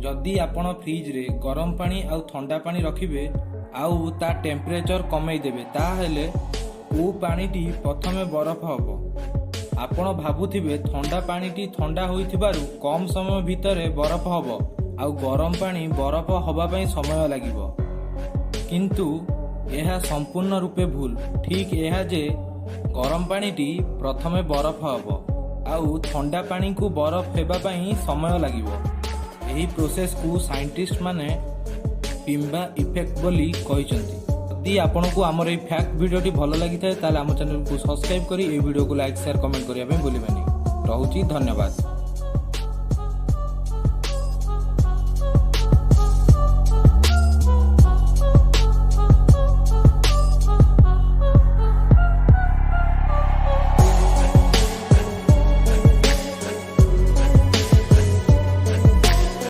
ଯଦି ଆପଣ ଫ୍ରିଜରେ ଗରମ ପାଣି ଆଉ ଥଣ୍ଡା ପାଣି ରଖିବେ ଆଉ ତା ଟେମ୍ପରେଚର କମେଇ ଦେବେ, ତାହେଲେ କୋଉ ପାଣିଟି ପ୍ରଥମେ ବରଫ ହବ? ଆପଣ ଭାବୁଥିବେ ଥଣ୍ଡା ପାଣିଟି ଥଣ୍ଡା ହୋଇଥିବାରୁ କମ୍ ସମୟ ଭିତରେ ବରଫ ହବ ଆଉ ଗରମ ପାଣି ବରଫ ହବା ପାଇଁ ସମୟ ଲାଗିବ। କିନ୍ତୁ ଏହା ସମ୍ପୂର୍ଣ୍ଣ ରୂପେ ଭୁଲ। ଠିକ୍ ଏହା ଯେ ଗରମ ପାଣିଟି ପ୍ରଥମେ ବରଫ ହବ ଆଉ ଥଣ୍ଡା ପାଣିକୁ ବରଫ ହେବା ପାଇଁ ସମୟ ଲାଗିବ। ଏହି ପ୍ରୋସେସକୁ ସାଇଣ୍ଟିଷ୍ଟ ମାନେ ମ୍ପେମ୍ବା ଇଫେକ୍ଟ ବୋଲି କହିଛନ୍ତି। ଯଦି ଆପଣଙ୍କୁ ଆମର ଏହି ଫ୍ୟାକ୍ଟ ଭିଡ଼ିଓଟି ଭଲ ଲାଗିଥାଏ, ତାହେଲେ ଆମ ଚ୍ୟାନେଲକୁ ସବସ୍କ୍ରାଇବ୍ କରି ଏହି ଭିଡ଼ିଓକୁ ଲାଇକ୍, ସେୟାର, କମେଣ୍ଟ କରିବା ପାଇଁ ଭୁଲିବେନି। ରହୁଛି, ଧନ୍ୟବାଦ।